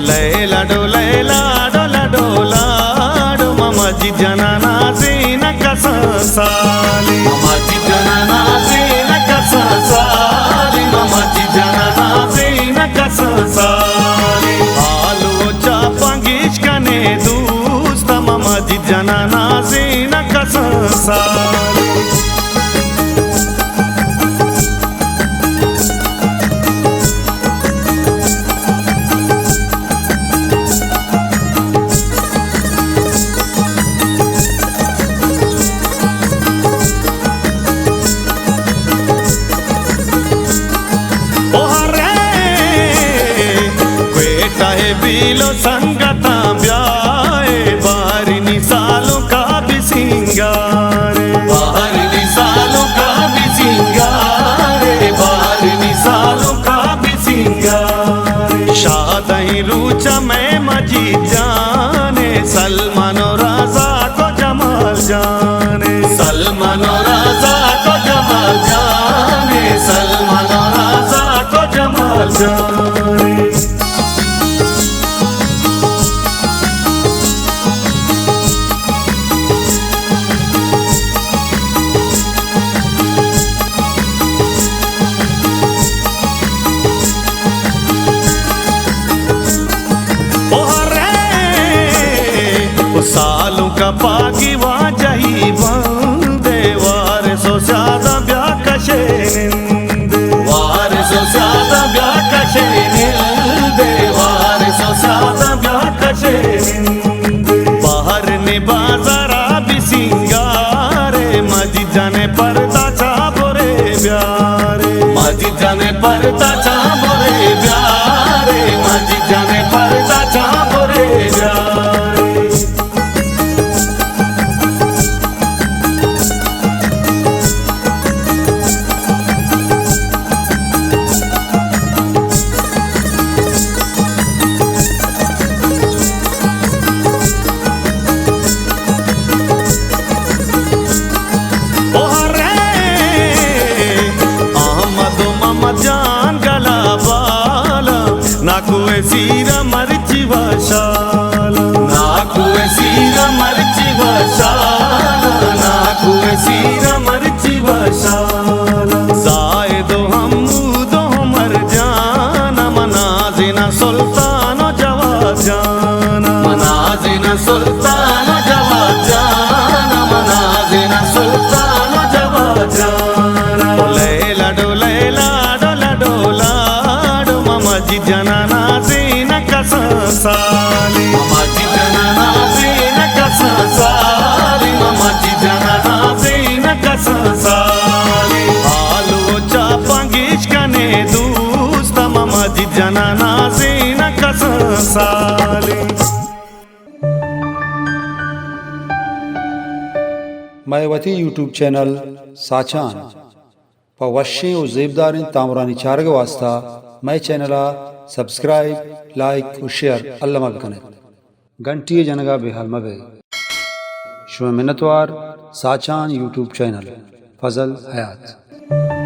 Lila ڈو Lila do law do law do, ماما جی جنا نازینا کسان سالی۔ ماما جی جنا نازینا کسان سالی، ماما جی جنا نازینا کسان سالی۔ آلو چاپاں گیش کنے دوست، ماما جی جنا نازینا کسان سالی۔ او ہرے کوئٹہ ءِ بیلو سنگتاں، بیائے بہرنی سالونک ءَ بہ سینگارے۔ بہرنی سالونک ءَ بہ سینگارے، بہرنی سالونک ءَ بہ سینگارے۔ شادئیں روچ ءَ مئے مجید جان ءِ، سلمان ءُ رازاک ءُ جمال جان ءِ۔ سلمان ءُ رازاک ءُ جمال جان ءِ، سلمان ءُ رازاک ءُ جمال جان ءِ۔ او ہرے، او سالونک ءَ پاگی واجہی بندے، وارث ءُ سیاداں بیا کشے نندے۔ وارث ءُ سیاداں بیا کشے نندے، وارث ءُ سیاداں بیا کشے نندے۔ بہرنی بازار ءَ بہ سینگارے، مجید جان ءِ پردہ چا برے بیارے۔ مجید جان ءِ پردہ چا برے بیارے، مجید جان ءِ پردہ چا برے بیارے۔ او ہرے، احمد ءُ محمد جان گلا بالا، ناکو ءِ سیر ءَ مرچی وشالا۔ ناکو ءِ سیر ءَ مرچی وشالا، ناکو ءِ سیر ءَ مرچی وشالا۔ زاہد ءُ حمود ءُ عمر جان، من نازینا سلطان ءُ جواد جان۔ من نازینا سلطان ءُ جواد جان، من نازینا سلطان ءُ جواد جان۔ او لیلا ڈو لیلا do law do law do, ماما جی جنا نازینا کسان سالی۔ ماما جی جنا نازینا کسان سالی، ماما جی جنا نازینا کسان سالی۔ آلو چاپاں گیش کنے دوست، ماما جی جنا نازینا کسان سالی۔ مئے وتی یوٹیوب چینل ساچان پہ وشیں ءُ زیبداریں تامرانی چارگ ءِ واستہ مئے چینل ءَ سبسکرائب، لائک ءُ شیئر الما بہ کن ات۔ گھنٹی ءِ جنگ ءَ بے ھال مہ بئے۔ شمئے منتوار، ساچان یوٹیوب چینل، فضل حیات۔